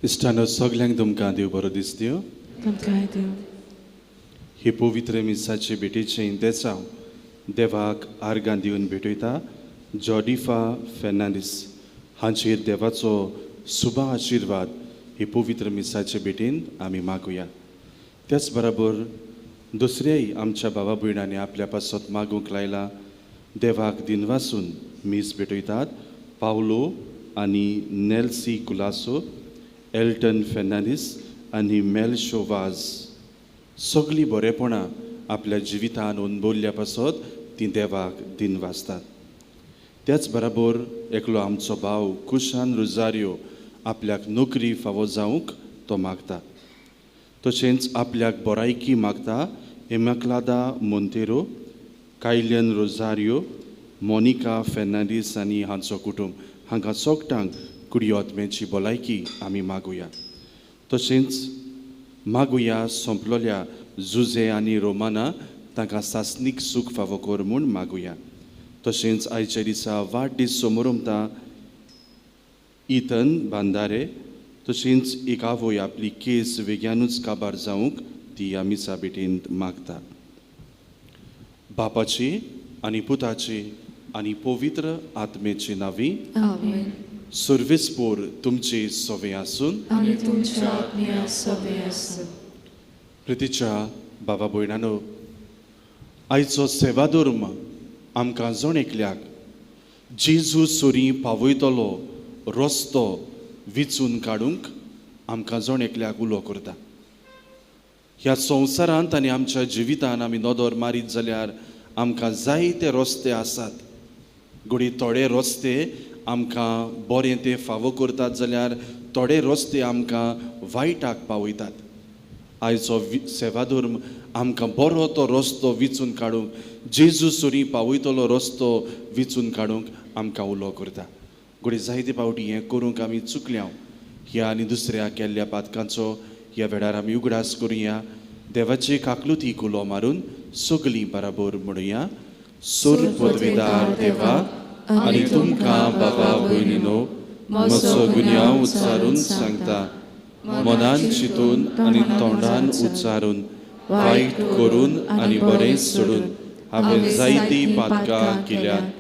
इश्टानो सगल्यांक तुमकां देव बरो दिसत्यो. ही पवित्र मिसाचे भेटेचें इंतेसांव देवाक आर्गां दिवन भेटयता जॉडिफा फेर्नांडीस हांचेर देवाचो सुबा आशिर्वाद ही पवित्र मिसाचे भेटेन आमी मागुया. त्याच बराबर दुसऱ्याय आमच्या भावा भयणांनी आपल्या पासत मागूंक लायला देवाक दिनवासून मीस भेटयतात पावलो आनी नेल्सी कुलासो, एल्टन फेर्नांडीस आनी मेलशो वाज. सगळीं बरेपणां आपल्या जिवितान अणभवल्ल्या पासत तीं देवाक दिनवासतात. त्याच बराबर एकलो आमचो भाव कुशान रोजारियो आपल्याक नोकरी फावो जावंक तो मागता. तशेंच आपल्याक बरायकी मागता एमक्लादा Monteiro, Kylian Rosario, Monica Fernandes आनी हांचो कुटुंब. हांकां सोगटांक कुडियोत्म्याची भलायकी आमी मागुया. तशेंच मागुया सोंपलोल्या जुझे आनी रोमाना तांकां सासणीक सूख फावो कर म्हूण मागुया. तशेंच आयच्या दिसा वाडदीस समोरमता इतन बांदारे. तशेंच एक आवय आपली केस वेग्यानूच काबार जावंक ती ह्या मिसा भेटेंत मागता. बापाची आनी पुताची आनी पवित्र आत्मेची नावी. आमेन. सर्वेस्पोर तुमचे सवे आसून आनी तुमच्या आत्म्या सवे आसूं. प्रितीच्या बाबा भयणानो, आयचो सेवाधर्म आमकां जण एकल्याक जेजू सुरी पावयतलो रस्तो विचून काडूंक आमकां जण एकल्याक उलो करता. ह्या संवसारांत आनी आमच्या जिवितान आमी नदर मारीत जाल्यार आमकां जायते रस्ते आसात. घडये थोडे रस्ते आमकां बरें तें फावो करतात जाल्यार थोडे रस्ते आमकां वायटाक पावयतात. आयचो सेवाधर्म आमकां बरो तो रस्तो विचून काडूंक, जेजू सुरी पावयतलो रस्तो विचून काडूंक आमकां उलो करता. घडये जायते फावटी हें करूंक आमी चुकल्या. ह्या आनी दुसऱ्या केल्ल्या पातकांचो ह्या वेळार आमी उगडास करुया. देवाचे काकलुतीक उलो मारून सगलीं बराबर म्हणुया. सुर पदवेदार देवा आनी तुमकां बाबा भयणीनो म्हजो गुन्यांव उच्चारून सांगता, मनान चिंतून आनी तोंडान उच्चारून वायट करून आनी बरें सोडून हांवें जायतीं पातकां केल्यात.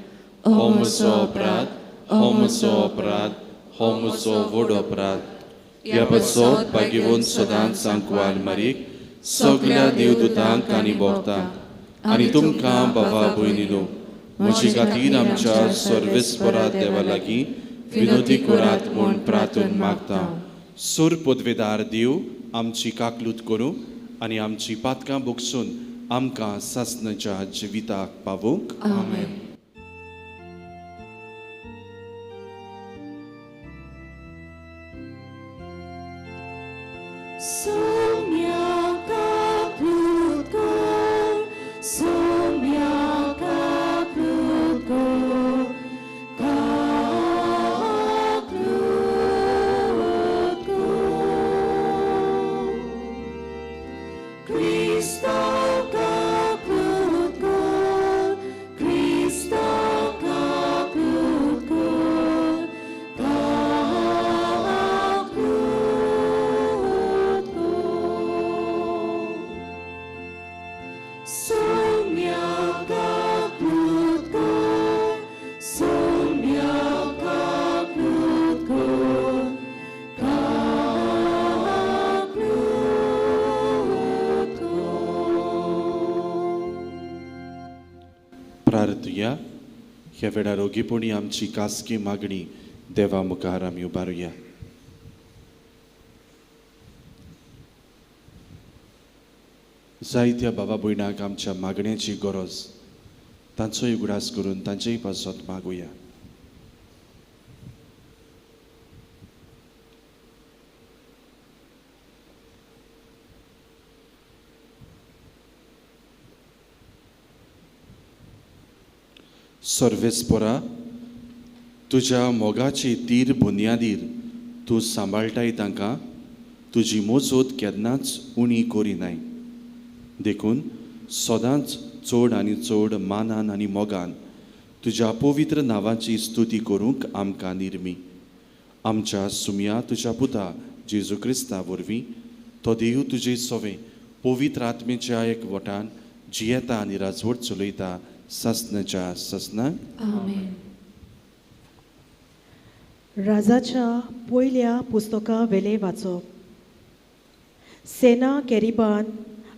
हो म्हजो अपराध, हो म्हजो अपराध, हो म्हजो व्हड अपराध. ह्या पासत भाग्यवंत सदांच सांकवाल मारीक, सगल्या देवदूतांक आनी भोगतांक आनी तुमकां बाबा भयणीनो म्हजे खातीर आमच्या सर्वेस्परा देवा लागीं विनोदी करात म्हूण प्रार्थून मागता. सूर पदवेदार देव आमची काकलूत करूं आनी आमची पातकां भोगसून आमकां सासणाच्या जिविताक पावोवंक. आमेन. प्रार्थुया. ह्या वेळार ओगीपणी आमची खासगी मागणी देवा मुखार आमी उबारुया. जायत्या बाबा भयणाक आमच्या मागण्याची गरज, तांचोय उगडास करून तांचेय पासत मागुया. सर्वेस्पोरा, तुज्या मोगाची तीर बुन्यादीर तूं सांबाळटाय तांकां, तुजी मोजोत केन्नाच उणी करिनाय. देखून सदांच चड आनी चड मानान आनी मोगान तुज्या पवित्र नांवाची स्तुती करूंक आमकां निर्मी. आमच्या सुमया तुज्या पुता जेजू क्रिस्ता वरवीं तो देव तुजे सवे पवित्र आत्मेच्या एक वटान जियेता आनी राजवट चलयता ससनाच्या ससना. आमेन. राजाच्या पयल्या पुस्तका वेले वाचप. सेना केरिबान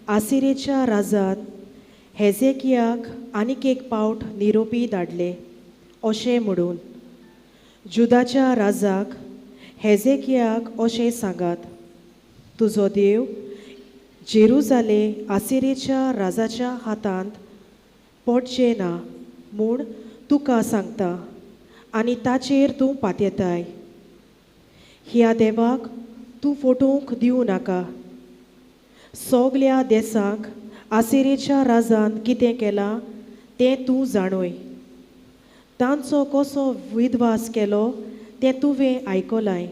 आसिरेच्या राजान हेजेकियाक आनीक एक पावट निरोपी धाडले अशें म्हणून, जुदाच्या राजाक हेजेकियाक अशें सांगात, तुजो देव जेरुजाले आसिरेच्या राजाच्या हातांत पडचें ना म्हूण तुका सांगता आनी ताचेर तूं पातयेताय. ह्या देवाक तूं फटोवंक दिवं नाका. सगल्या देसांक आसिरेच्या राजान कितें केलां तें तूं जाणूय. तांचो कसो विद्वास केलो तें तुवें आयकलाय.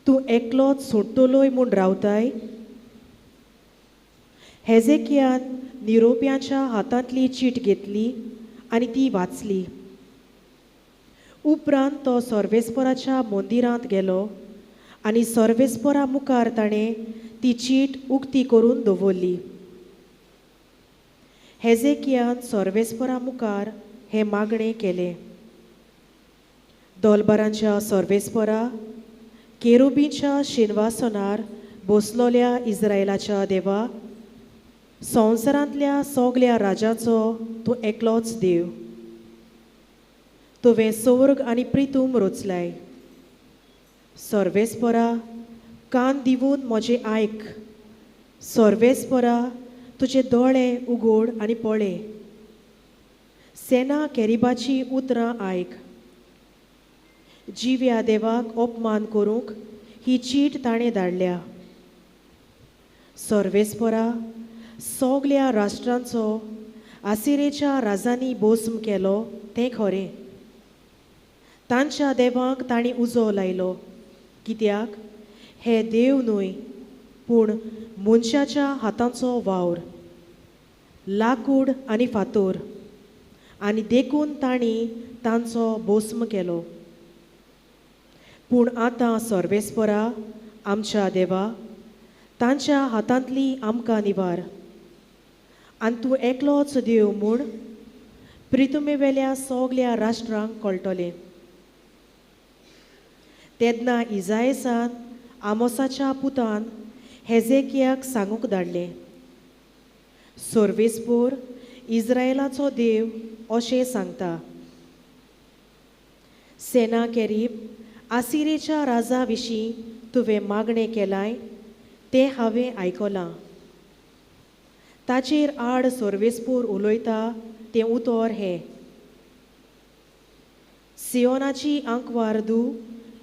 तूं एकलोच सोडटलोय म्हूण रावताय. हेजेकियान निरोप्यांच्या हातांतली चीट घेतली आनी ती वाचली. उपरांत तो सर्वेस्पराच्या मंदिरांत गेलो आनी सर्वेस्परा मुखार ताणें ती चीट उक्ती करून दवरली. हेजेकियान सर्वेस्परा मुखार हें मागणें केलें, दोलबारांच्या सर्वेस्परा, केरुबीच्या शिनवासनार बसलोल्या इस्रायलाच्या देवा, संवसारांतल्या सगल्या राजाचो तूं एकलोच देव. तुवें स्वर्ग आनी प्रितूम रचलाय. सर्वेस्परा, कान दिवन म्हजें आयक. सर्वेस्परा, तुजे दोळे उगोड आनी पळय. सेना केरिबाची उतरां आयक. जिव्या देवाक अपमान करूंक ही चीट ताणें धाडल्या. सर्वेस्परा, सगल्या राष्ट्रांचो आसिरेच्या राजांनी बोस्म केलो तें खरें. तांच्या देवांक तांणी उजो लायलो, कित्याक हे देव न्हय पूण मनशाच्या हातांचो वावर, लाकूड आनी फातोर, आनी देखून तांणी तांचो बोस्म केलो. पूण आतां सर्वेस्परा आमच्या देवा, तांच्या हातांतली आमकां निवार आनी तूं एकलोच देव म्हूण प्रितुमेवेल्या सगल्या राष्ट्रांक कळटलें. तेन्ना इजायसान आमोसाच्या पुतान हेजेकियाक सांगूंक धाडलें, सर्वेस्पोर इस्रायलाचो देव अशें सांगता, सेना केरीब आसिरेच्या राजा विशीं तुवें मागणें केलाय तें हांवें आयकलां. ताचेर आड सर्वेस्पोर उलयता तें उतर हें, सियोनाची आंकवार दू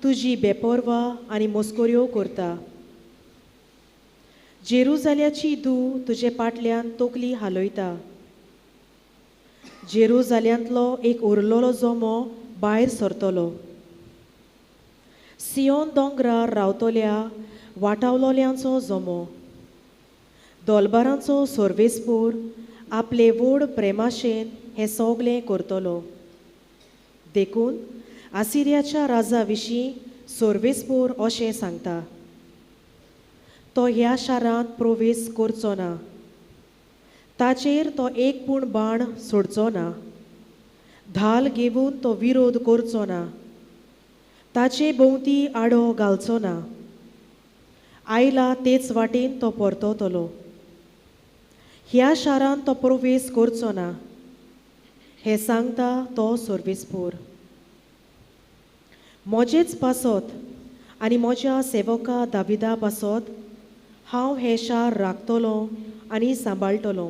तुजी बेपर्वा आनी मस्कऱ्यो करता. जेरुजाल्याची धूव तुजे पाटल्यान तकली हालयता. जेरुजाल्यांतलो एक उरलेलो जमो भायर सरतलो. सियोन दोंगरार रावतल्या वाटावलोल्यांचो जमो. दोलबारांचो सर्वेस्पोर आपले व्हड प्रेमाशेन हें सगलें करतलो. देखून आसिरियाच्या राजा विशीं सर्वेस्पोर अशें सांगता, तो ह्या शारांत प्रवेश करचो ना, ताचेर तो एक पूण बाण सोडचो ना, धाल घेवन तो विरोध करचो ना, ताचे भोंवती आडो घालचो ना, आयला तेच वाटेन तो परततलो, ह्या शारांत तो प्रवेश करचो ना, हें सांगता तो सर्वेस्पोर. म्हजेच पासत आनी म्हज्या सेवका दाविदा पासत हांव हें शार राखतलो आनी सांबाळटलो.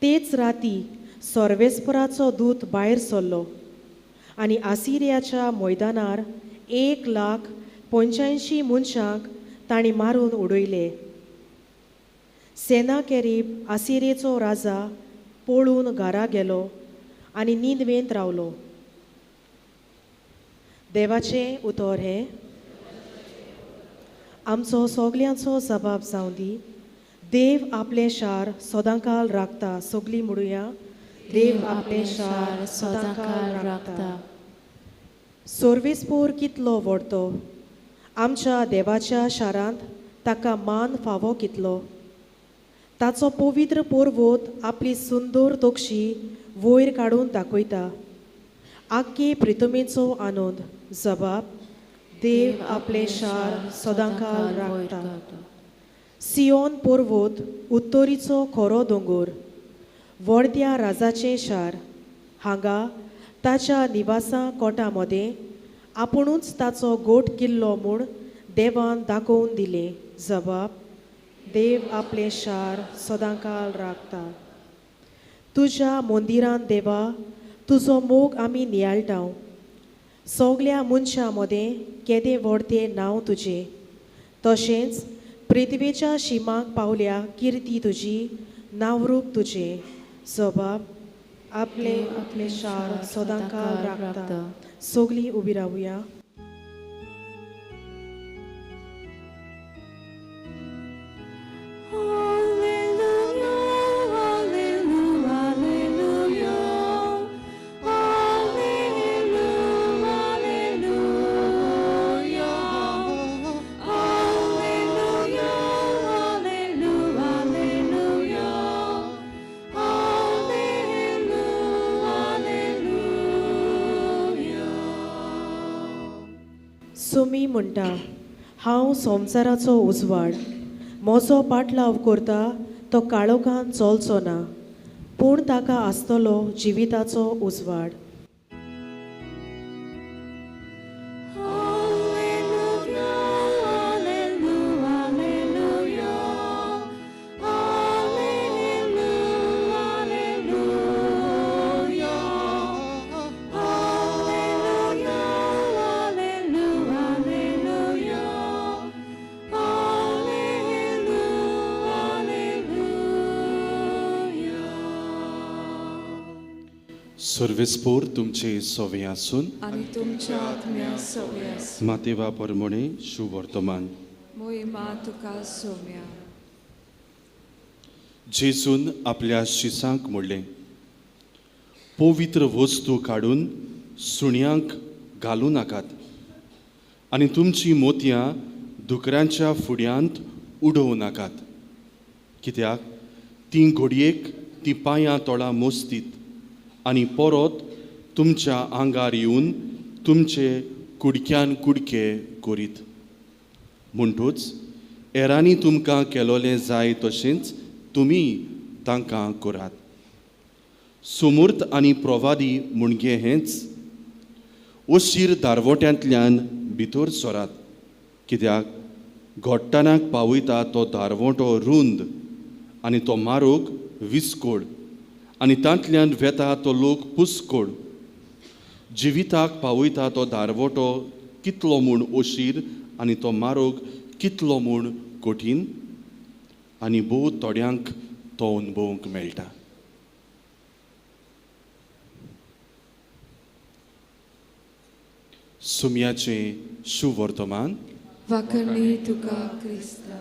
तेच राती सर्वेस्पराचो दूत भायर सरलो आनी आसिरियाच्या मैदानार 1,85,000 मनशांक तांणी मारून उडयले. सेनाकेरीब आसिरेचो राजा पळून घरा गेलो आनी निंदवेंत रावलो. देवाचें उतर हें आमचो सगल्यांचो जबाब जावं दी. देव आपलें शार सदांकाल राखता. सगलीं म्हणुया, देव आपलें शार सदांकाल राखता. सर्वेस्पोर कितलो व्हडतो, आमच्या देवाच्या शारांत ताका मान फावो कितलो. ताचो पवित्र पर्वत आपली सुंदर तोक्षी वयर काडून दाखयता. आख्खे प्रितमेचो आनंद. जबाब, देव आपलें शार सदांकाल राखता. सियोन पर्वत उत्तरीचो खरो दोंगोर, व्हडत्या राजाचें शार, हांगा ताच्या निवासा कोटा मदें आपुणूच ताचो गोट किल्लो म्हूण देवान दाखोवन दिलें. जबाब, देव आपलें शार सदांकाल राखता. तुज्या मंदिरान देवा तुजो मोग आमी नियाळटा. सगल्या मनशां मदें केदें व्हडतें नांव तुजें, तशेंच पृथ्वेच्या शिमाक पावल्या किर्ती तुजी, नांवरूप तुजें. जबाब, आपलें आपलें शार सदांकाल राखता. सगलीं उबी रावया. सुमी म्हणटा, हांव संवसाराचो उजवाड, म्हजो पाटलाव करता तो काळोखान चलचो ना, पूण ताका आसतलो जिविताचो उजवाड. सर्वेस्पोर तुमचे सवे आसून आनी तुमच्या आत्म्या सवे आसून. मातेवा परमणे शुवर्तमान. मोहिमा तुका सोम्या. जेजून आपल्या शिसांक म्हणलें, पवित्र वस्तू काडून सुण्यांक घालूं नाकात आनी तुमचीं मोतयां दुकरांच्या फुड्यांत उडोवं नाकात, कित्याक तीं घडयेक तीं पांयां तोळां मोस्तीत आनी परत तुमच्या आंगार येवन तुमचे कुडक्यान कुडके करीत. म्हणटूच हेरांनी तुमकां केलोलें जाय तशेंच तुमी तांकां करात. सुमूर्त आनी प्रवादी मुणगे हेंच, अशीर दारवट्यांतल्यान भितर सरात, कित्याक घोट्टानाक पावयता तो दारवटो रुंद आनी तो मारोग विस्कोड आनी तांतल्यान वेता तो लोक पुसकोड. जिविताक पावयता तो दारवटो कितलो म्हूण अशीर आनी तो मारोग कितलो म्हूण कठीण आनी भोव थोड्यांक तो अणभवूंक मेळटा. सुमयाचें सुवर्तमान. वाखणी तुका क्रिस्ता.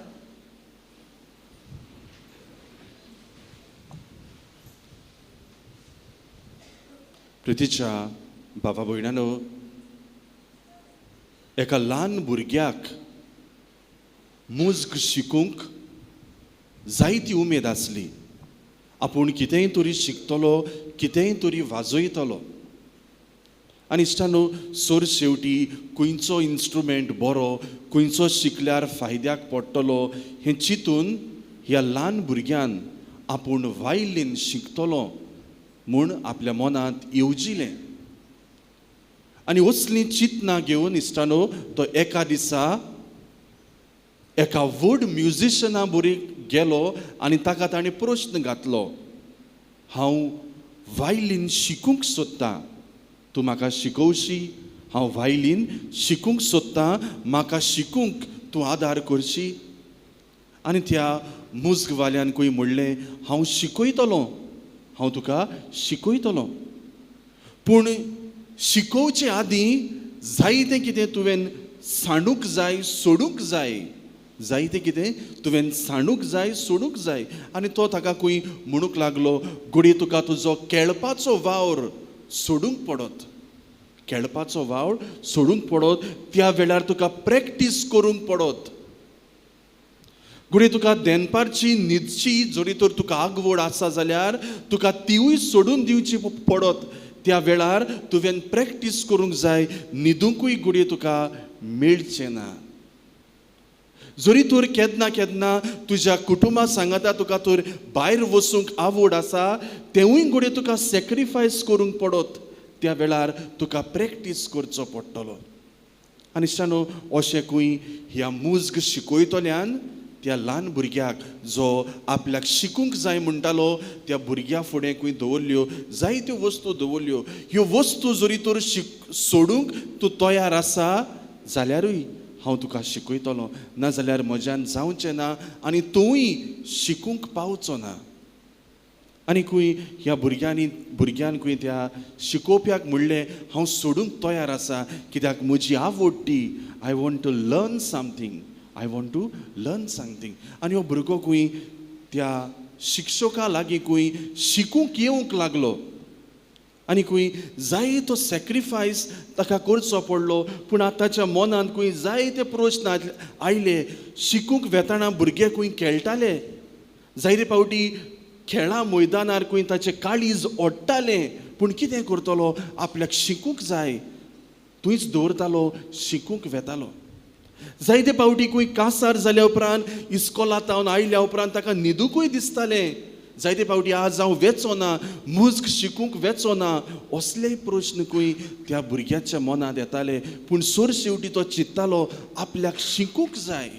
प्रितीच्या बाबा भयणानो, एका ल्हान भुरग्याक मुज्ग शिकूंक जायती उमेद आसली. आपूण कितेंय तरी शिकतलो, कितेंय तरी वाजयतलो. आनी इश्टानो, सर शेवटी खंयचो इन्स्ट्रुमेंट बरो, खंयचो शिकल्यार फायद्याक पडटलो हें चिंतून ह्या ल्हान भुरग्यान आपूण वायलीन शिकतलो म्हूण आपल्या मनांत येवजिलें. आनी असलीं चिंतनां घेवन इश्टानो तो एका दिसा एका व्हड म्युजिशना बरी गेलो आनी ताका ताणें प्रश्न घातलो, हांव वायलीन शिकूंक सोदतां, तूं म्हाका शिकोवशी? हांव वायलीन शिकूंक सोदतां, म्हाका शिकूंक तूं आदार करशी? आनी त्या मुजगवाल्यान खंय म्हणलें, हांव शिकयतलो, हांव तुका शिकयतलो, पूण शिकोवचे आदीं जायतें कितें तुवें सांडूंक जाय, सोडूंक जाय, जायतें कितें तुवें सांडूंक जाय, सोडूंक जाय. आनी तो ताका खंय म्हणूंक लागलो, घडये तुका तुजो खेळपाचो वावर सोडूंक पडत, खेळपाचो वावर सोडूंक पडत, त्या वेळार तुका प्रॅक्टीस करूंक पडत, घडये तुका देनपारची न्हिदची जरी तर तुका आगवड आसा जाल्यार तुका तिवूय सोडून दिवची पडत, त्या वेळार तुवें प्रॅक्टीस करूंक जाय, न्हिदुंकूय घडये तुका मेळचें ना. जरी तर केन्ना केन्ना तुज्या कुटुंबा सांगाता तुका तर भायर वचूंक आवड आसा, तेवूय घडये तुका सॅक्रिफायस करूंक पडत, त्या वेळार तुका प्रॅक्टीस करचो पडटलो. आनी इश्टानो, अशें खंय ह्या मुज्ग शिकयतल्यान त्या ल्हान भुरग्याक जो आपल्याक शिकूंक जाय म्हणटालो त्या भुरग्या फुडें खंय दवरल्यो जायत्यो वस्तू दवरल्यो. ह्यो वस्तू जरी तर सोडूंक तूं तयार आसा जाल्यारूय हांव तुका शिकयतलो, ना जाल्यार म्हज्यान जावचें ना आनी तूंय शिकूंक पावचो ना. आनी खंय ह्या भुरग्यान खंय त्या शिकोवप्याक म्हणलें, हांव सोडूंक तयार आसा, कित्याक म्हजी आवड ती, I want to learn something, I want to learn something. आनी हो भुरगो खंय त्या शिक्षका लागीं खंय शिकूंक येवंक लागलो आनी खंय जायतो सॅक्रिफायस ताका करचो पडलो. पूण आतां ताच्या मनांत खंय जायते प्रस्न आयले. शिकूंक वेताना भुरगे खंय खेळटाले, जायते फावटी खेळां मैदानार खंय ताचें काळीज ओडटालें, पूण कितें करतलो, आपल्याक शिकूंक जाय, थंयच दवरतालो, शिकूंक वेतालो. जायते फावटी खंय कासार जाल्या उपरांत इस्कोलांत आयल्या उपरांत ताका न्हिदुंकूय दिसतालें. जायते फावटी आज हांव वेचो ना, मुज्ग शिकूंक वेचो ना, असलेय प्रश्न खंय त्या भुरग्याच्या मनांत येताले. पूण सर शेवटी तो चिंत्तालो आपल्याक शिकूंक जाय,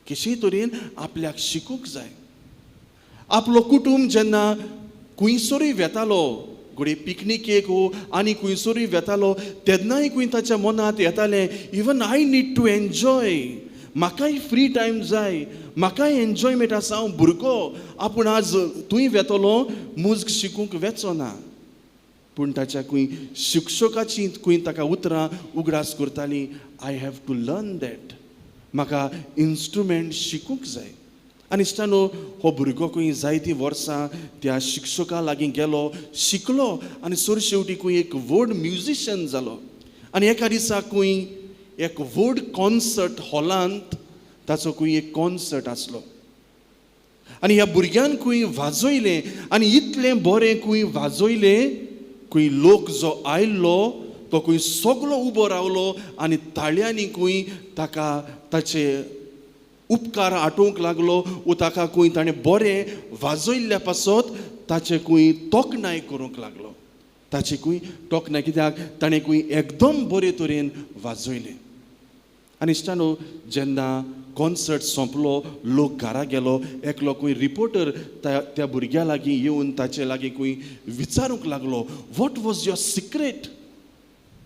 कशेय तरेन आपल्याक शिकूंक जाय. आपलो कुटूंब जेन्ना खुंयसरूय वेतालो, घडये पिकनिकेक हो आनी खुंयसरूय वेतालो, तेन्नाय खंय ताच्या मनांत येतालें, even I need to enjoy, म्हाकाय फ्री टायम जाय, म्हाकाय एन्जॉयमेंट आसा, हांव भुरगो, आपूण आज तूंय वेतलो, मुज्ग शिकूंक वेचो ना. पूण ताच्या खंय शिक्षकाची खंय ताका उतरां उगडास करतालीं, I have to learn that, म्हाका इन्स्ट्रुमेंट शिकूंक जाय. आनी इश्टानो, हो भुरगो खंय जायतीं वर्सां त्या शिक्षका लागीं गेलो, शिकलो आनी सर शेवटी खंय एक व्हड म्युजिशन जालो. आनी एका दिसा खंय एक व्हड कॉन्सर्ट हॉलांत ताचो खंय एक कॉन्सर्ट आसलो आनी ह्या भुरग्यान खंय वाजयलें आनी इतलें बरें खंय वाजयलें, खंय लोक जो आयल्लो तो खंय सगलो उबो रावलो आनी ताळयांनी खंय ताका ताचे उपकार आठोवंक लागलो वो ताका खंय ताणें बरें वाजयल्ल्या पासत ताचें खंय तोखणाय करूंक लागलो, ताची खंय तोखणाय, कित्याक ताणें खंय एकदम बरे तरेन वाजयलें. आनी इश्टानो, जेन्ना कॉन्सर्ट सोंपलो, लोक घरा गेलो, एकलो खंय रिपोर्टर त्या भुरग्या लागीं येवन ताचे लागीं खंय विचारूंक लागलो, what was your secret,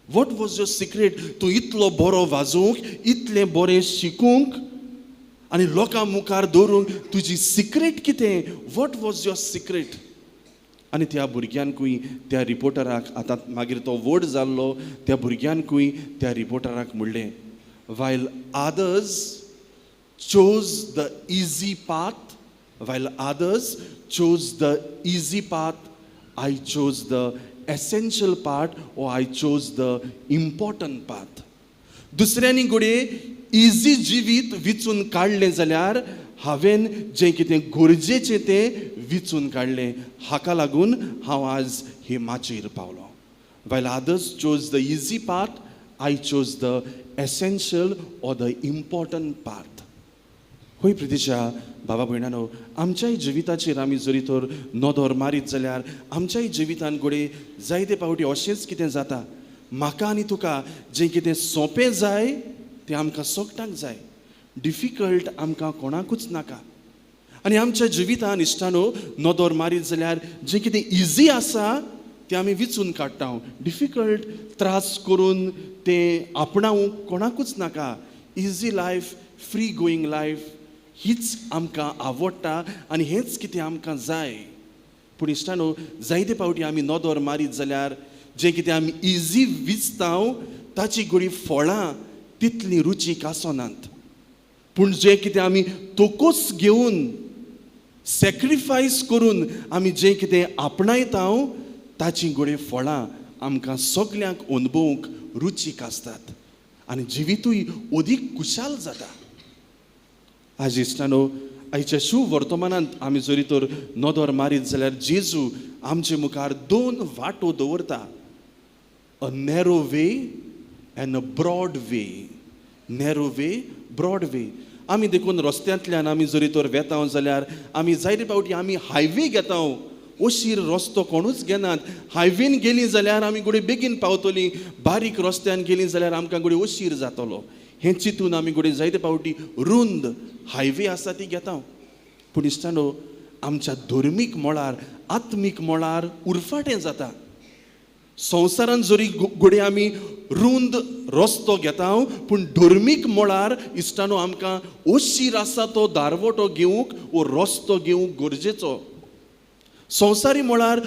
What was your secret? तूं इतलो बरो वाजोवंक, इतलें बरें शिकूंक आनी लोकां मुखार दवरूंक तुजी सिक्रेट कितें? What was your secret? आनी त्या भुरग्यांकूय त्या रिपोर्टराक, आतां मागीर तो व्हड जाल्लो, त्या भुरग्यांकूय त्या रिपोर्टराक म्हणलें, while others chose the easy path, while others chose the easy path, I chose the essential part or I chose the important path. दुसऱ्यांनी घडये इजी जिवीत विचून काडलें जाल्यार हांवें जें कितें गरजेचें तें विचून काडलें. हाका लागून हांव आज हे माचयेर पावलो. While others chose the easy path, I chose the essential or the important path. हय प्रितीच्या बाबा भयणानो, आमच्याय जिविताचेर आमी जरी तर नदर मारीत जाल्यार आमच्याय जिवितान घडये जायते फावटी अशेंच कितें जाता. म्हाका आनी तुका जें कितें सोंपें जाय तें आमकां सगटांक जाय. डिफिकल्ट आमकां कोणाकूच नाका. आनी आमच्या जिवितान इश्टानो नदर मारीत जाल्यार जें कितें इजी आसा तें आमी विचून काडटा. डिफिकल्ट त्रास करून तें आपणावंक कोणाकूच नाका. Easy life, free going life हीच आमकां आवडटा आनी हेंच कितें आमकां जाय. पूण इश्टानो, जायते फावटी आमी नदर मारीत जाल्यार जें कितें आमी इजी विचता ताची घडये फळां तितलीं रुचीक आसनात. पूण जें कितें आमी तोकोस घेवन सॅक्रिफायस करून आमी जें कितें आपणायता ताची घडये फळां आमकां सगल्यांक अनुभवूंक रुचीक आसतात आनी जिवितूय अदीक खुशाल जाता. आज इश्टानो, आयच्या शुभ वर्तमानांत आमी जरी तर नदर मारीत जाल्यार जेजू आमचे मुखार दोन वाटो दवरता, a narrow way and a broad way. Narrow way, broad way. आमी देखून रस्त्यांतल्यान आमी जरी तर वेता जाल्यार आमी जायते फावटी आमी हायवे घेता, अशीर रस्तो कोणूच घेनात. हायवेन गेलीं जाल्यार आमी घडये बेगीन पावतलीं, बारीक रस्त्यान गेलीं जाल्यार आमकां घडये अशीर जातलो. हें चिंतून आमी घडये जायते फावटी रुंद हायवे आसा ती घेता. पूण इश्टानो, आमच्या धर्मीक मळार, आत्मीक मळार उरफाटें जाता. संवसारान जरी घडये आमी रुंद रस्तो घेता, पूण धर्मीक मळार इश्टानो आमकां अशीर आसा तो दारवटो घेवंक वो रस्तो घेवंक गरजेचो. संवसारी मळार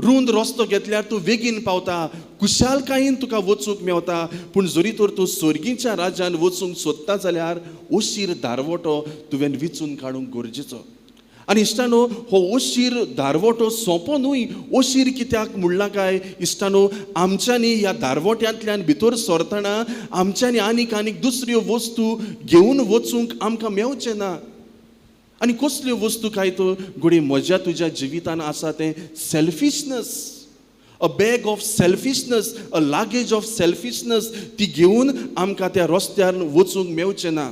रुंद रस्तो घेतल्यार तूं बेगीन पावता, खुशालकायेन तुका वचूंक मेवता. पूण जरी तर तूं सर्गीच्या राज्यान वचूंक सोदता जाल्यार अशीर दारवटो तुवें विचून काडूंक गरजेचो. आनी इश्टानो, हो अशीर दारवटो सोंपो न्हय. अशीर कित्याक म्हणलां काय इश्टानो, आमच्यांनी ह्या दारवट्यांतल्यान भितर सरतना आमच्यांनी आनीक आनीक दुसऱ्यो वस्तू घेवन वचूंक आमकां मेवचें ना. आनी कसल्यो वस्तू काय तर घडये म्हज्या तुज्या जिवितान आसा तें selfishness, a bag of selfishness, a luggage of selfishness, ती घेवन आमकां त्या रस्त्यार वचूंक मेवचें ना.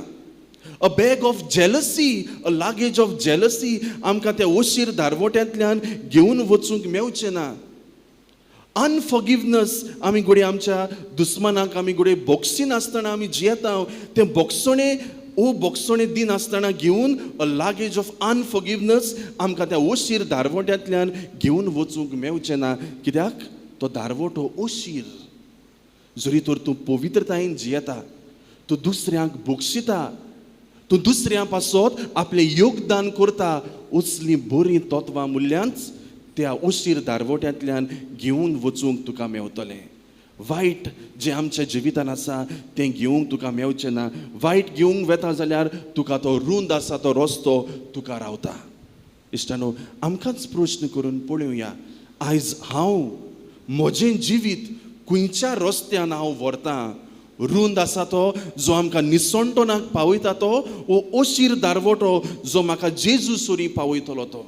A bag of jealousy, a luggage of jealousy आमकां त्या अशीर दारवट्यांतल्यान घेवन वचूंक मेवचें ना. अनफॉर्गिवनस, आमी घडये आमच्या दुस्मानाक आमी घडये बोगसिनासतना आमी जियेता, तें बोगसणें ओ बोगसणें दिनासतना घेवन अ लागेज ऑफ अनफॉर्गिवनस आमकां त्या अशीर दारवट्यांतल्यान घेवन वचूंक मेवचें ना. कित्याक तो दारवटो अशीर. जरी तर तूं पवित्रतायेन जियेता, तूं दुसऱ्यांक बोगशिता, तूं दुसऱ्यां पासत आपलें योगदान करता, असलीं बरीं तत्वां मुल्यांच त्या अशीर दारवट्यांतल्यान घेवन वचूंक तुका मेवतलें. वायट जें आमच्या जिवितान आसा तें घेवंक तुका मेवचें ना. वायट घेवंक वेता जाल्यार तुका तो रुंद आसा तो रस्तो तुका रावता. इश्टानो, आमकांच प्रश्न करून पळोवया, आयज हांव म्हजें जिवीत खंयच्या रस्त्यान हांव व्हरतां? रुंद आसा तो जो आमकां निसणटोनाक पावयता तो, वो अशीर दारवटो जो म्हाका जेजू सरी पावयतलो तो?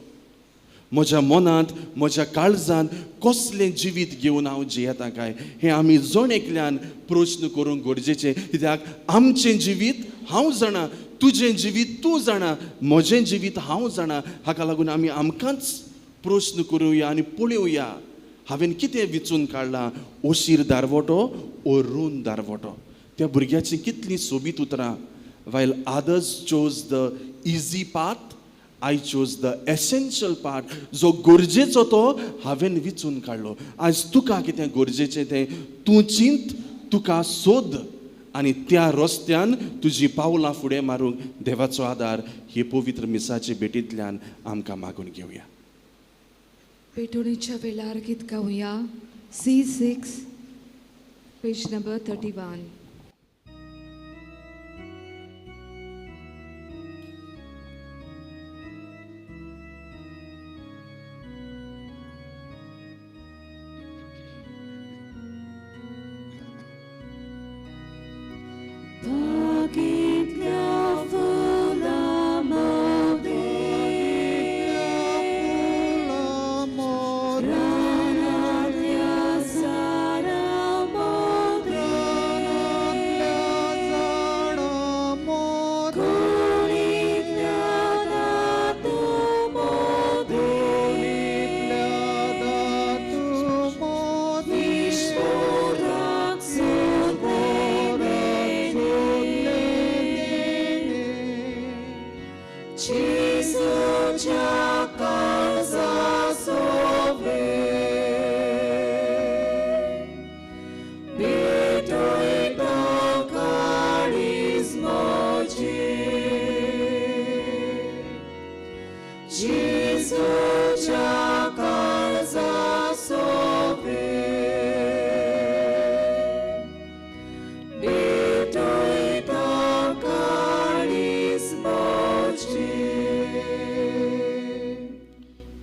म्हज्या मनांत, म्हज्या काळजांत कसलें जिवीत घेवन हांव जियेता काय, हें आमी जण एकल्यान प्रश्न करूंक गरजेचें. कित्याक आमचें जिवीत हांव जाणा, तुजें जिवीत तूं जाणा, म्हजें जिवीत हांव जाणा. हाका लागून आमी आमकांच प्रश्न करुया आनी पळोवया, हांवें कितें विचून काडलां, अशीर दारवटो ओ रूंद दारवटो? त्या भुरग्याचीं कितलीं सोबीत उतरां, while others chose the easy path. I chose the essential part. जो गरजेचो तो हांवें विचून काडलो. आयज तुका कितें गरजेचें तें तूं चिंत, तुका सोद आनी त्या रस्त्यान तुजी पावलां फुडें मारूंक देवाचो आदार हे पवित्र मिसाचे भेटींतल्यान आमकां मागून घेवया. पेटोणीच्या वेळार गीत गावया C6 page number 31.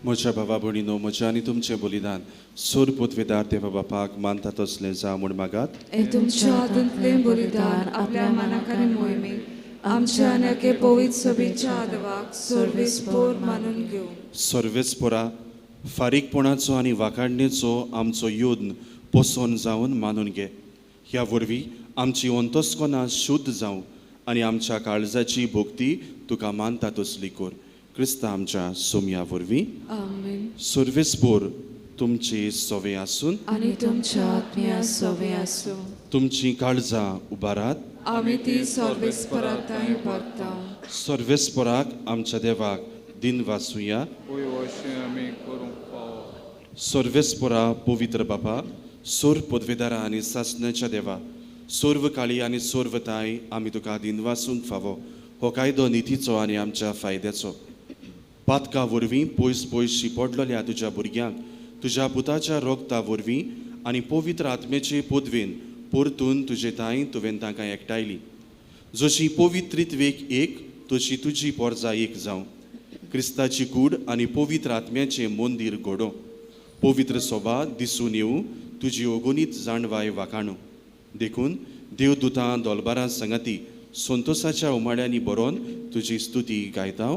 म्हज्या भावा भयणीनो, म्हज्या आनी तुमचें बलिदान सोर पोतवेदार देवा बापाक मानता तसलें जावं म्हूण मागात. तुमच्या हातांतलें बलिदान आपल्या मनाक आनी मोहिमेक आमच्या आनी एके पवित्र सभेच्या आदवाक सर्वेस्पोर मानून घेवं. सर्वेस्पोरा फारीकपणाचो आनी वाखाणणेचो आमचो यत्न पसंत जावन मानून घे. ह्या वरवीं आमची अंतस्कनां शुद्ध जावं आनी आमच्या काळजाची भक्ती तुका मानता तसली कर. क्रिस्ता आमच्या सोमया वरवीं. आमेन. सर्वेस्पोर तुमचे सवे आसून आनी तुमच्या आत्म्या सवे आसूं. तुमची काळजां उबारात. आमी ती सर्वेस्परा थंय उबारता. सर्वेस्पराक आमच्या देवाक दिन वासुया. सर्वेस्परा पवित्र बापा, सोर पदवेदारा आनी सासण्याच्या देवा, सर्व काळी आनी सर्वताय आमी तुका दिन वासूंक फावो हो कायदो नितीचो आनी आमच्या फायद्याचो. पातका वरवीं पयस पयस शिपडलेल्या तुज्या भुरग्यांक तुज्या पुताच्या रोगता वरवीं आनी पवित्र आत्म्याचे पदवेन परतून तुजे तांय तुवें तांकां एकठांयली. जशी पवित्रित्वेक एक तशी तुजी पोरजा एक जावं. क्रिस्ताची कूड आनी पवित्र आत्म्याचें मंदीर घडोवं. पवित्र सोबा दिसून येवं तुजी अगुणीत जाणवाय वाखाणू. देखून देवदुतां दोलबारां संगाती संतोसाच्या उमाळ्यांनी बरोवन तुजी स्तुती गायता.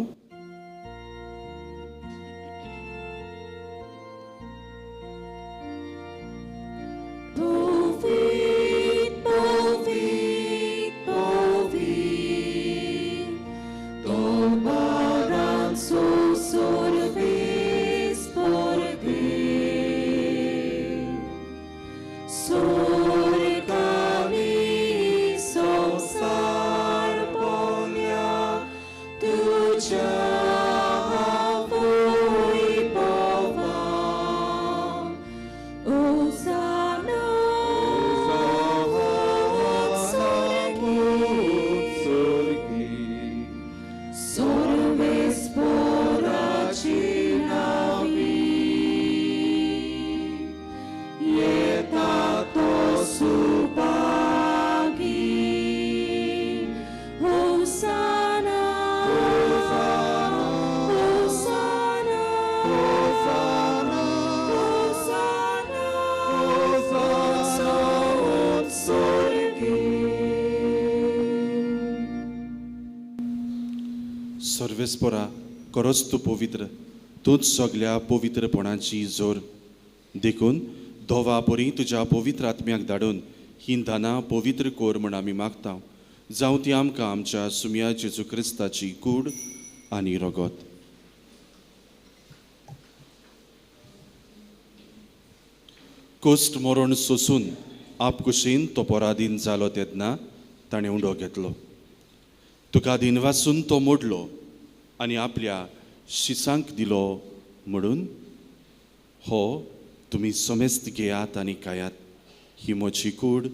सर्वेस्परा खरोच तूं पवित्र, तूंच सगल्या पवित्रपणाची जोर. देखून धोवा परी तुज्या पवित्र आत्म्याक धाडून ही दानां पवित्र कर म्हूण आमी मागता. जावं ती आमकां आमच्या सुमया जेजू क्रिस्ताची कूड आनी रगत. कोश्ट मरण सोसून आपकुशीन तो पराधीन जालो तेन्ना ताणें उंडो घेतलो. तुका दिनवासून तो मोडलो आनी आपल्या शिसांक दिलो म्हणून, हो तुमी समेस्त घेयात आनी खायात, ही म्हजी कूड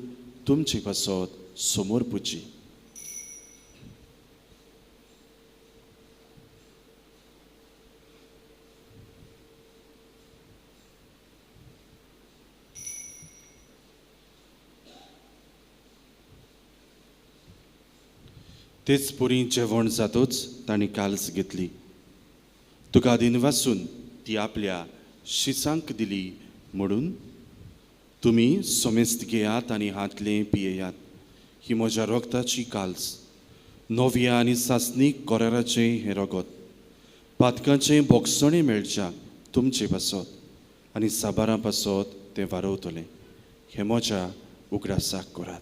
तुमचे पासत समोर पुची. तेच पुरी जेवण जातोच तांणी काल्स घेतली. तुका दिनवासून ती आपल्या शिसांक दिली म्हणून, तुमी समेस्त घेयात आनी हातलें पियेयात, ही म्हज्या रगताची काल्स, नव्या आनी सासणीक कराराचें हें रगत, पातकांचें भोगसणें मेळच्या तुमचे पासत आनी साबारां पासत तें वारवतलें. हें म्हज्या उगडासाक करात.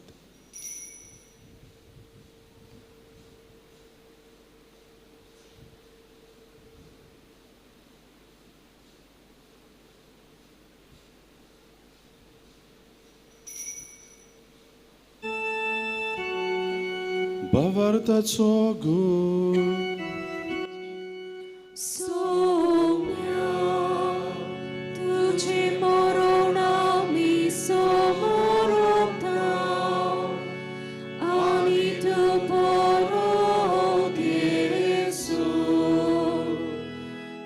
भावार्थाचो गूण. सोम्या तुझे मरण आमी समोरता आनी तूं परत येसू,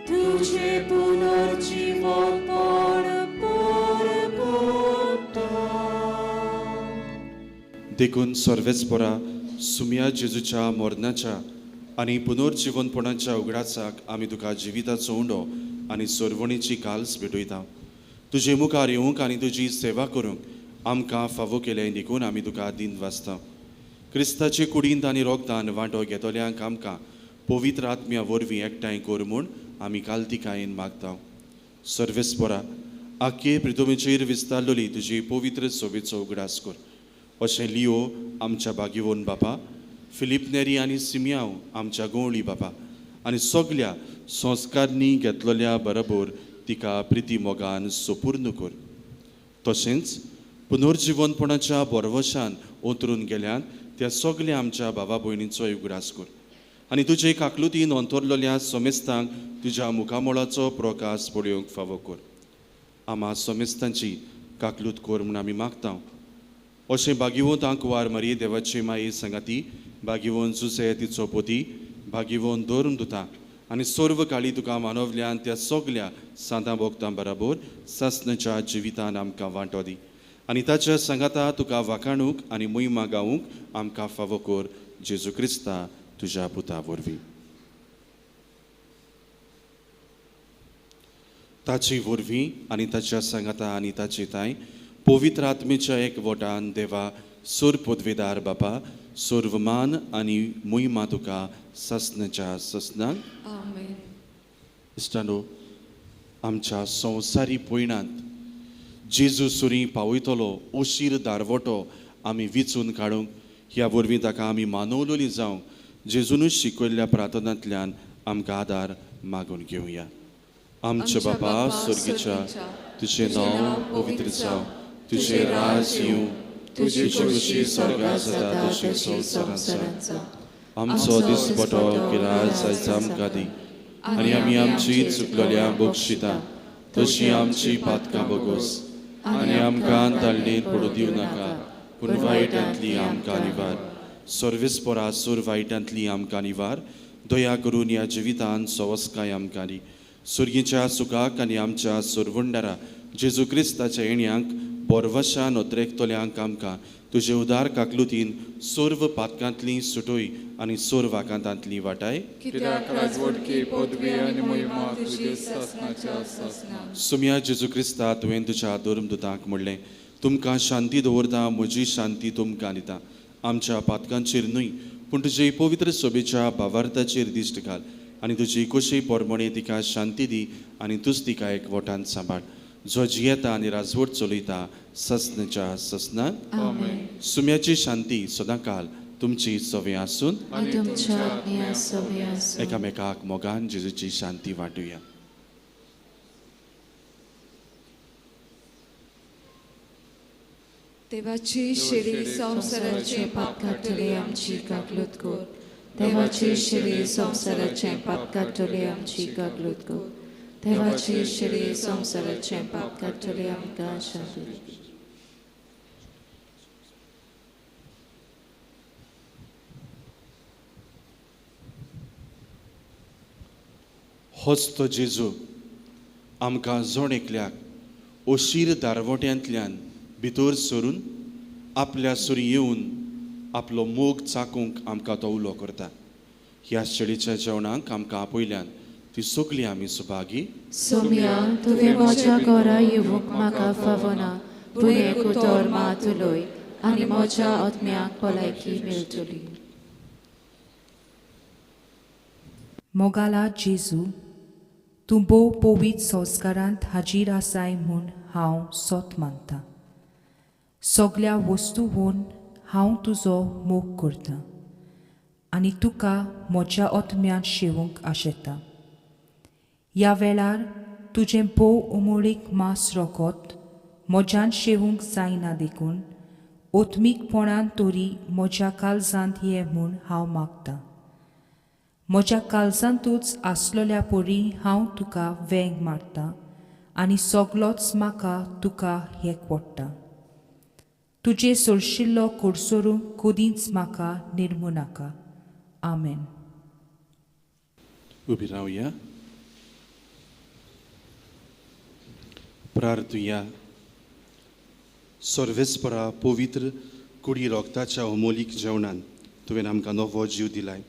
तुझे पुनर्जीवनपण परगटा. देखून सर्वेस्परा सुम्या जेजूच्या मरणाच्या आनी पुनर्जिवनपणाच्या उगडासाक आमी तुका जिविताचो उंडो आनी सरवणीची काल्स भेटयता. तुजे मुखार येवंक आनी तुजी सेवा करूंक आमकां फावो केलें देखून आमी तुका दिन वाचता. क्रिस्ताचे कुडींत आनी रोगदान वांटो घेतल्यांक आमकां पवित्र आत्म्या वरवीं एकठांय कर म्हूण आमी कालतिकायेन मागता. सर्वेस्परा आख्खे प्रितोमेचेर विस्तारलोली तुजी पवित्र सोबेचो उगडास कर. अशें लियो आमच्या बागिवोन बापा, फिलीप नेरी आनी सिमियांव आमच्या गवळी बापा आनी सगल्या संस्कारनी घेतलेल्या बरोबर तिका प्रिती मोगान सोपूर्ण कर. तशेंच पुनर्जिवनपणाच्या बरवशान ओतरून गेल्यान त्या सगल्या आमच्या भावा भयणीचो उगडास कर आनी तुजे काकलुतीन अंतरलेल्या समेस्तांक तुज्या मुखामळाचो प्रकाश पळोवंक फावो कर. आमा समेस्तांची काकलूत कर म्हूण आमी मागता. अशें बागिवंत आंकवार मारी देवाची माई सांगाती, बागिवंत जुसे तिचो पोती, बागिवंत धरून दुता आनी सर्व काळी तुका मानवल्यान त्या सगल्या सांतां भोगतां बराबर सासणाच्या जिवितान आमकां वांटो दी आनी ताच्या सांगाता तुका वाखाणूक आनी मोहिमा गावूंक आमकां फावो कर, जेजू क्रिस्ता तुज्या पुता वरवीं. ताची वरवीं आनी ताच्या सांगाता आनी ताची ताय पवित्र आत्मेच्या एक वटान देवा सोर पदवेदार बापा सर्वमान आनी मोहिमा तुका ससनाच्या ससनाक. आमेन. इश्टानो, आमच्या संवसारी पयणांत जेजू सुरी पावयतलो ओशीर दारवटो आमी विचून काडूंक ह्या वरवीं ताका आमी मानवलोली जावंक जेजूनच शिकयल्ल्या प्रार्थनांतल्यान आमकां आदार मागून घेवया. आमच्या बापा स्वर्गीच्या, तुजें नांव पवित्र जावं, तुजें राज येवं, तुजी खुशी स्वर्गात जाता तशी संवसारांत जावं. आमचो दिसपटो गिराज आयज आमकां दी आनी आमी आमची चुकलेल्या बक्षिता तशी आमची पातकां बगोस आनी आमकां ताळणेंत पडूं दिवं नाका, पूण वायटांतली आमकां निवार. सर्वेस्परा सूर वायटांतली आमकां निवार, दया करून ह्या जिवितान सवस्काय आमकां दी. सुर्गीच्या सुखाक आनी आमच्या सुरवंडारा जेजू क्रिस्ताच्या येण्याक बोरवशान ओतरेकतल्यांक आमकां तुजे उदार काकलुतीन सर्व पातकांतली सुटोय आनी सर्व आकांतांतली वाटाय. कित्याक राजवटकी पदवी आनी मोहिमा तुजे सासणाच्या सासणाक. सुम्या जेजू क्रिस्ता, तुवें तुज्या धर्मदुतांक म्हणलें, तुमकां शांती दवरता, म्हजी शांती तुमकां दिता. आमच्या पातकांचेर न्हय पूण तुजे पवित्र सोबेच्या भावार्थाचेर दिश्ट घाल आनी तुजी कशी पोरमणे तिका शांती दी आनी तूच तिका एक वटान सांबाळ, जो जियेता आनी राजवट चलयता ससनाच्या ससनाक. आमेन. सुम्याची शांती सदांकाल तुमची सवे आसून आनी तुमच्या आत्म्या सवे आसूं. एकामेकाक मोगान जेजूची शांती वांटुया. देवाची शिरी संवसाराचे पाप काडटली आमची काकलूत कर, देवाची शिरी संवसाराचें पाप काडटली आमची कागलूत कर. देवाची शिरी संवसाराचें पाप काडटली आमकां शांती दी. होच तो जेजू आमकां जण एकल्याक ओशीर दारवट्यांतल्यान भितर सरून आपल्या सुरी येवन आपलो मोग चाकूंक आमकां तो उलो करता. ह्या शेळीच्या जेवणाक आमकां आपयल्यान ती सगळी आमी सुभागी. सोम्या, तुवें म्हज्या घरा येवंक म्हाका फावना, पूण एक उतर मात उलय आनी म्हज्या आत्म्याक भलायकी मेळटली. मोगाला जेजू, तूं भोव पवित्र संस्कारांत हाजीर आसाय म्हूण हांव सोत मानतां. सगल्या वस्तूवन हांव तुजो मोग करतां आनी तुका म्हज्या आत्म्यांत शेवूंक आशेतां. ह्या वेळार तुजें भोव उमळीक मास रोखत म्हज्यान शेवूंक जायना देखून आत्मीकपणान तरी म्हज्या काळजांत ये म्हूण हांव मागतां. म्हज्या काळजांतूच आसलेल्या परी हांव तुका वेंग मारतां आनी सगलोच म्हाका तुका एक पडटा. तुजे सोरशिल्लो कोडसोरूंक कदींच म्हाका निर्मू नाका. आमेन. उबी रावया, प्रार्थुया. सर्वेस्परा पवित्र कुडी रोगताच्या अमोलीक जेवणान तुवें आमकां नवो जीव दिलाय.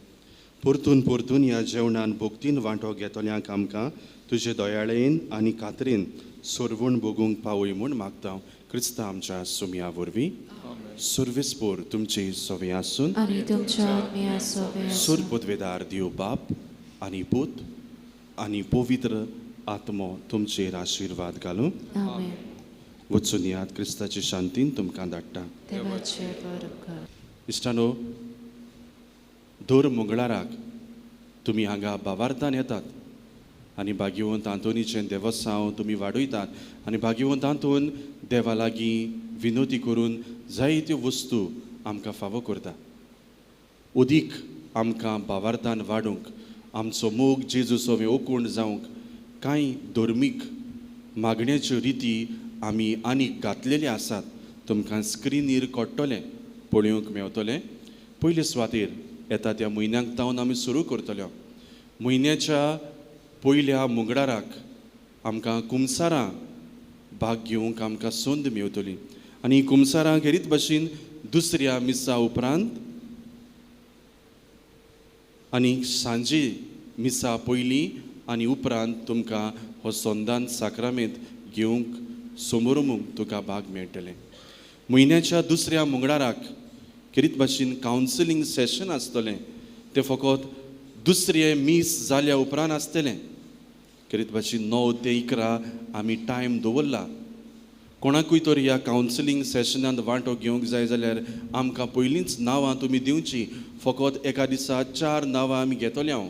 परतून परतून ह्या जेवणान भोक्तीन वांटो घेतल्यांक आमकां तुजे दयाळेन आनी कातरेन सोरवण भोगूंक पावय म्हूण मागता क्रिस्ता आमच्या सुमया वरवीं. सर्वेस्पोर तुमचे सवे आसून आनी तुमच्या आत्म्या सोवे आसूं. सुर पदवेदार देव बाप आनी पूत आनी पवित्र आत्मो तुमचेर आशिर्वाद घालूं. आमेन. वचून याद क्रिस्ताची शांतीन तुमकां धाडटा. देवाचे उपकार. इश्टानो, दर मंगळाराक तुमी हांगा बावार्थान येतात आनी भाग्यवंत आंतोनीचें देवस्सांव तुमी वाडयतात आनी भाग्यवंत आंतोन देवा लागीं विनोती करून जायत्यो वस्तू आमकां फावो करता. उदीक आमकां बावार्थान वाडूंक, आमचो मोग जेजू सोवे ओकूण जावंक कांय धर्मीक मागण्याच्यो रिती आमी आनीक घातलेले आसात. तुमकां स्क्रिनीर कळटलें, पळोवंक मेवतलें. पयले सुवातेर येता त्या म्हयन्याक तावन आमी सुरू करतल्यो. म्हयन्याच्या पयल्या मंगळाराक आमकां कुमसारां भाग घेवंक आमकां संद मेवतली आनी कुमसारां खेरीत भाशेन दुसऱ्या मिसा उपरांत आनी सांजे मिसा पयलीं आनी उपरांत तुमकां हो संदान साक्रामेंत घेवंक समोरमूंक तुका भाग मेळटलें. म्हयन्याच्या दुसऱ्या मंगळाराक खेरीत भाशेन कावन्सिलींग सेशन आसतलें. तें फकत दुसरें मीस जाल्या उपरांत आसतलें. खेरीत भाशेन 9 ते 11 आमी टायम दवरला. कोणाकूय तर ह्या कावन्सिलींग सेशनांत वांटो घेवंक जाय जाल्यार आमकां पयलींच नांवां तुमी दिवची. फकत एका दिसा 4 नांवां आमी घेतले. हांव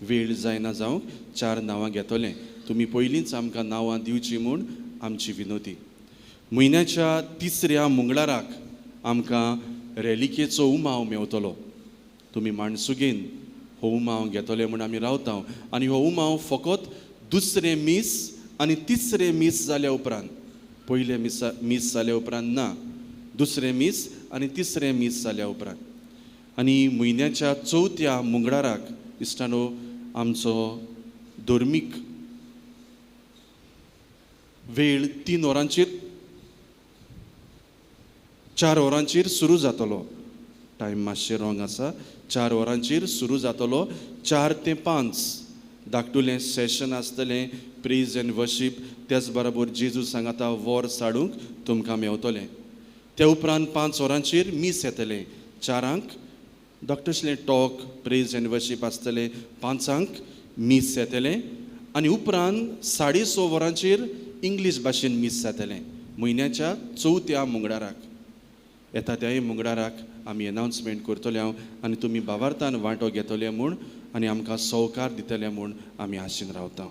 वेळ जायना जावंक 4 नांवां घेतलें. तुमी पयलींच आमकां नांवां दिवची म्हूण आमची विनोती. म्हयन्याच्या तिसऱ्या मंगळाराक आमकां रेलिकेचो उमाव मेवतलो. तुमी माणसुगेन हो उमाव घेतले म्हूण आमी रावता आनी हो उमाव फकत दुसरें मीस आनी तिसरें मीस जाल्या उपरांत, पयलें मीस जाल्या उपरांत ना, दुसरें मीस आनी तिसरें मीस जाल्या उपरांत. आनी म्हयन्याच्या चवथ्या मंगळाराक इश्टानो आमचो धर्मीक वेळ 3 वरांचेर 4 वरांचेर सुरू जातलो. टायम मातशें रोंग आसा. 4 वरांचेर सुरू जातलो. 4 ते 5 धाकटुलें सेशन आसतलें, प्रेज एंड वर्शीप. त्याच बरोबर जेजू सांगाता वर साडूंक तुमकां मेवतलें. त्या उपरांत 5 वरांचेर मीस येतलें. 4 धाकटुसलें टॉक, प्रेज एंड वर्शीप आसतलें. 5 मीस येतलें आनी उपरांत 6:30 वरांचेर इंग्लीश भाशेन मीस जातलें. म्हयन्याच्या चवथ्या मंगळाराक येता त्याय मंगळाराक आमी एनावन्समेंट करतले हांव आनी तुमी बावार्थान वांटो घेतले म्हूण आनी आमकां सवकार दितले म्हूण आमी आशेन रावता.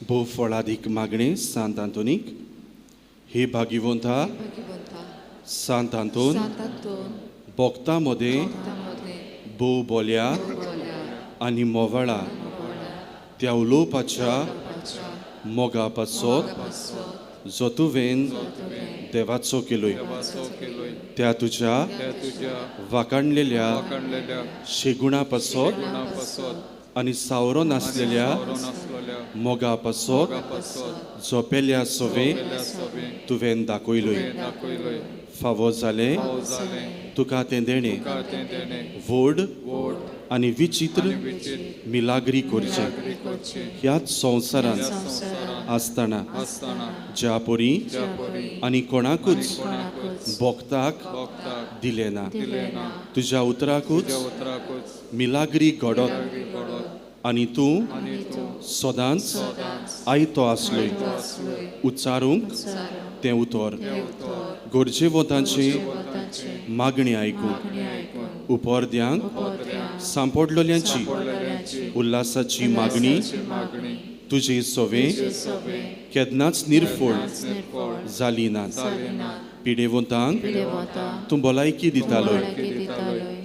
भोव फळादीक मागणें सांत आंतोनीक. हे भाग्यवंता सांत आंतोन, भक्तां मदें भोव बोल्या आनी मोवाळा त्या उलोवपाच्या मोगा पासत जो तुवें देवाचो केलोय त्या तुज्या वाकाणलेल्या शेगुणा पासत आनी सावरो नासलेल्या मोगा पासत झोपेल्या सोवे तुवें दाखयलोय. फावो जालें तुका तें देणें व्हड आनी विचित्र मिलाग्री करचें ह्याच संवसारांत आसतना ज्या परी आनी कोणाकूच भक्ताक दिलें ना तुज्या उतराकूच मिलाग्री घडत आनी तूं सदांच आयतो आसलोय उच्चारूंक तें उतर गरजेवंतांची मागणी आयकूंक उपर्द्यांक सांपडलेल्यांची उल्हासाची मागणी तुजी सोवे केन्नाच निर्फळ जाली ना. पिडेवंतांक तूं भलायकी दितालोय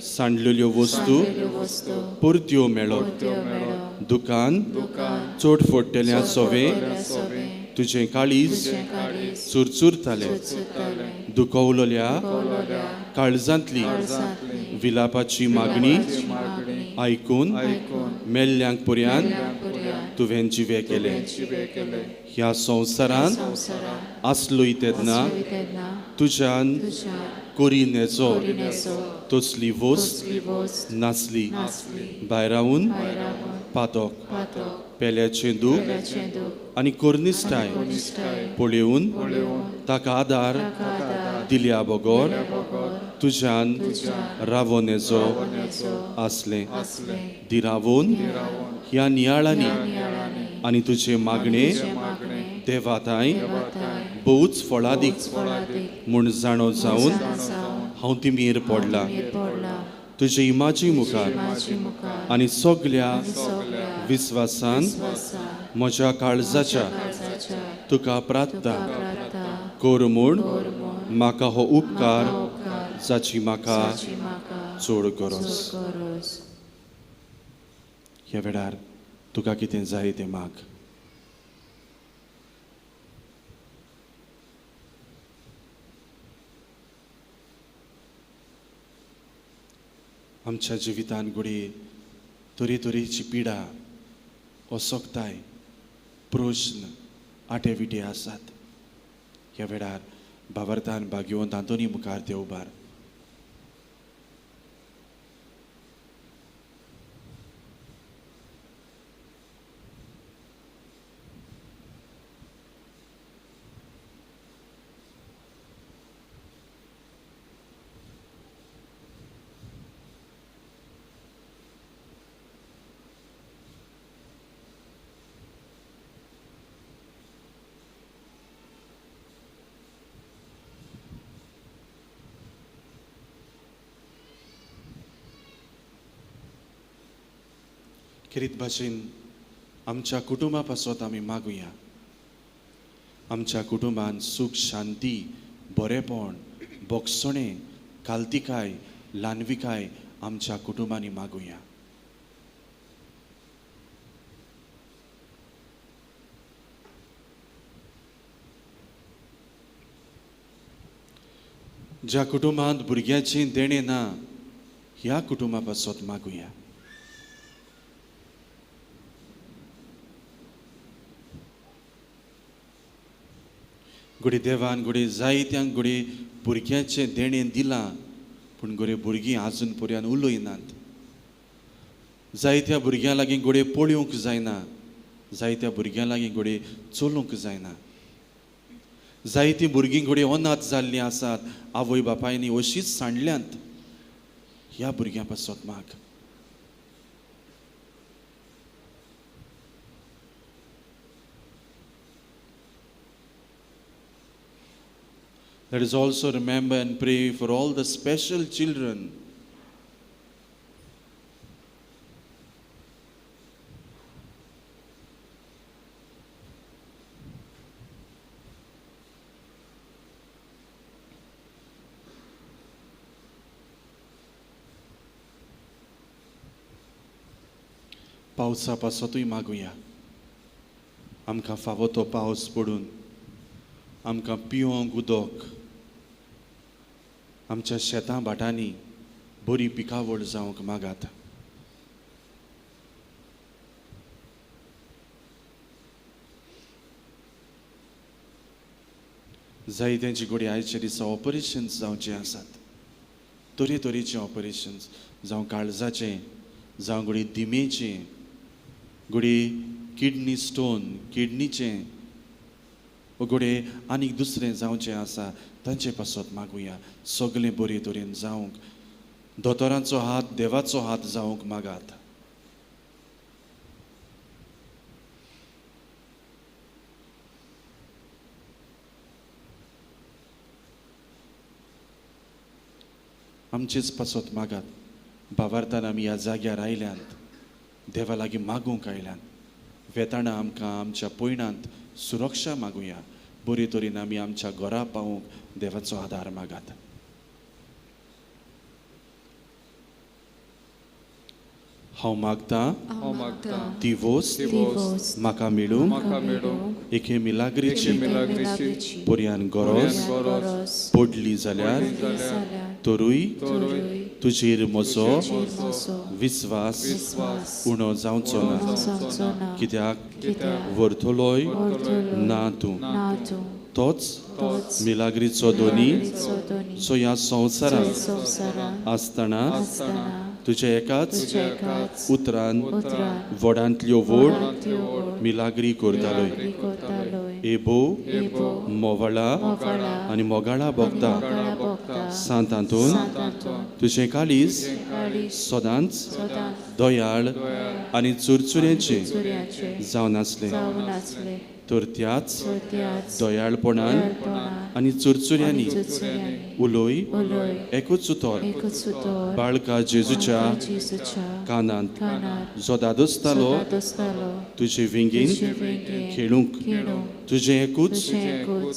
सांडलेल्यो वस्तू परत्यो मेळत दुकान चड फोडटल्या सोवे तुजें काळीज चुरचुरतालें दुखवलेल्या काळजांतली विलापाची मागणी आयकून मेल्ल्यांक पर्यंत तुवें जिवे केले. ह्या संवसारांत आसलोय तेन्ना तुज्यान करी नेजो तसली वस्त नासली. भायरावन पातक पेल्याचें दूख आनी कोर्निस्टाय पळोवन ताका आदार दिल्या बगर तुज्यान रावो नेजो आसलें. दिरावून ह्या नियाळांनी आनी तुजे मागणे देवाताय भोवच फळादीक म्हूण जाणो जावन हांव तिमेर पडला. तुजे इमाजी मुखार आनी सगल्या विस्वासान म्हज्या काळजाच्या तुका प्रार्थना कर म्हूण म्हाका हो उपकार जाची म्हाका चड गरज. ह्या वेळार तुका कितें जाय तें माग. आमच्या जिवितान घडये तरेतरेची पिडा, असक्ताय, प्रश्न आटे विटे आसात. ह्या वेळार भावार्थान भाग्यवंत आंतोनी मुखार ते उबार. खेरीत भाशेन आमच्या कुटुंबा पासत आमी मागुया. आमच्या कुटुंबान सूख, शांती, बरेपण, बोगसणें, कालतिकाय, ल्हानविकाय आमच्या कुटुंबांनी मागुया. ज्या कुटुंबांत भुरग्याचें देणें ना ह्या कुटुंबा पासत मागुया. घडये देवान घडये जायत्यांक घडये भुरग्याचें देणें दिलां पूण घडये भुरगीं आजून पर्यंत उलयनात. जायत्या भुरग्यां लागीं घडये पळोवंक जायना, जायत्या भुरग्यां लागीं घडये चलूंक जायना, जायतीं भुरगीं घडये अनाथ जाल्लीं आसात, आवय बापायनी अशीच सांडल्यांत. ह्या भुरग्यां पासत माग. Let us also remember and pray for all the special children. पावसा पासतूय मागुया. आमकां फावो तो पावस पडून आमकां पिवंक उदक, आमच्या शेतां भाटांनी बरी पिकावळ जावंक मागात. जायत्यांची घडये आयच्या दिसा ऑपरेशन्स जावचें आसात, तरेतरेचें ऑपरेशन्स, जावं काळजाचें, जावं घडये दिमेचें, घडये किडनी स्टोन किडनीचें, घडये आनीक दुसरें जावचें आसा, तांचे पासत मागुया. सगळें बरे तरेन जावंक दोतोरांचो हात, देवाचो हात जावंक मागात. आमचेच पासत मागात. भावार्थान आमी ह्या जाग्यार आयल्यांत, देवा लागीं मागूंक आयल्यांत. वेताना आमकां आमच्या पयणांत सुरक्षा मागुया. बरे तरेन आमी आमच्या घरा पावूंक देवाचो आदार मागात. हांव मागतां ती वस्त म्हाका मेळूंक एके मिलाग्रीची पर्यान गरज पडली जाल्यार तरूय तुजेर म्हजो विस्वास उणो जावचो ना, कित्याक व्हरतलोय ना तूं. तोच मिलाग्रीचो दोनी सो ह्या संवसारांत आसतना तुज्या एकाच उतरान व्हडांतल्यो व्हड मिलाग्री करतालोय. ए भोव मोवाळा आनी मोगाळा भोगता सांत आंतोन, तुजें काळीज सदांच दयाळ आनी चुरचुऱ्याचें जावन आसलें, तर त्याच दयाळपणान आनी चुरचुऱ्यांनी उलोय एकूच उतर बाळका जेजूच्या कानांत, जो दादोसतालो तुजे विंगेन खेळूंक, तुजें एकूच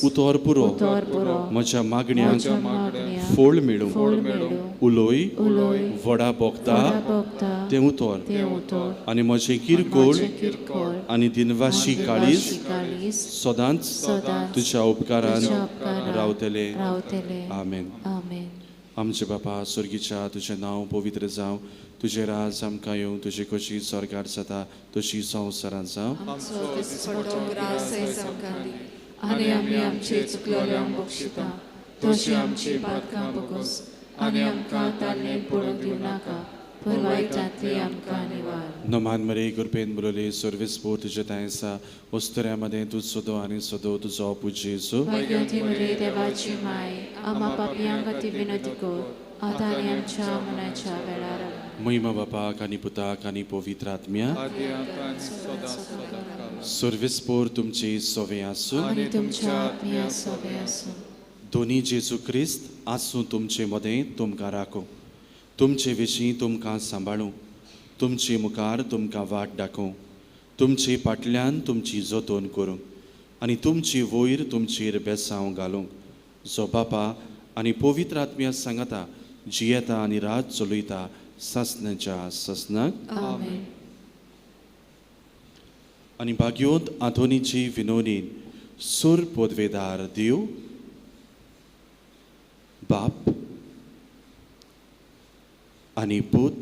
उतर पुरो म्हज्या मागण्यांक फळ मेळूं. उलोय व्हडा भोगता तें उतर आनी म्हजें किरकोळ आनी दिनवाशी काळीज सदांच तुज्या उपकारान रावतले. आमेन. आमचे बापा स्वर्गीच्या, तुजें नांव पवित्र जावं, तुजें राज आमकां येवं, तुजी कशी स्वर्गार जाता तशी संवसारांत जावं. आनी आमी आमचे चुकलोल्यांक बक्षिता तशी आमची पातकां बगोस, आनी आमकां ताल्लें पडूंक दिवं नाका, पूण वायटांतली आमकां निवार. नमान मरे कृपेन बरोले सर्वेस्पोर तुजे थांय आसा, वस्तुऱ्या मदें तूं सदो आनी सदो तुजो पूत जेजू. भाग्यवती मरे देवाची माय, आमा पापयां खातीर विनंती कर, आतां आनी आमच्या मरणाच्या वेळार. महिमा बापाक आनी पुताक आनी पवित्र आत्म्या. सर्वेस्पोर तुमचे सोवे आसूं आनी तुमच्या आत्म्या सोवे आसूं. दोनी जेजू क्रिस्त आसूं तुमचे मदें, तुमकां राखूं, तुमचे विशीं तुमकां सांबाळूं, तुमचे मुखार तुमकां वाट दाखोवं, तुमचे फाटल्यान तुमची जतन करूं आनी तुमची वयर तुमचेर बेसांव घालूंक, जो बापा आनी पवित्र आत्म्या सांगता जियेता आनी रात चलयता सासणाच्या सासणाक. आमेन. आनी भाग्योत आंतोनीची विनोदीन सूर पदवेदार देव बाप आनी पूत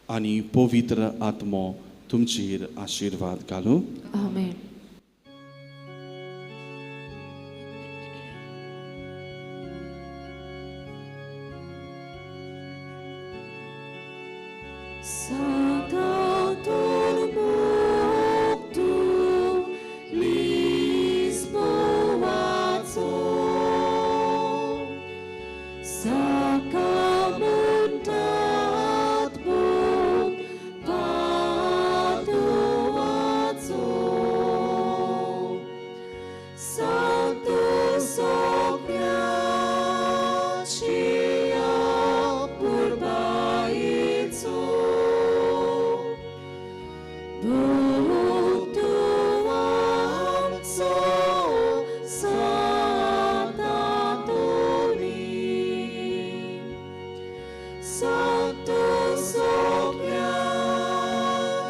आनी पवित्र आत्मो तुमचेर आशिर्वाद घालूं. आमेन. Santo Sopra Chia Purbaitzo.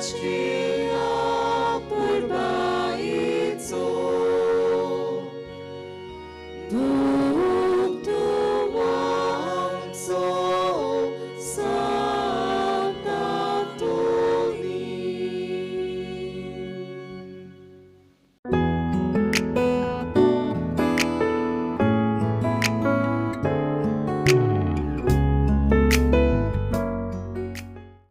Jesus.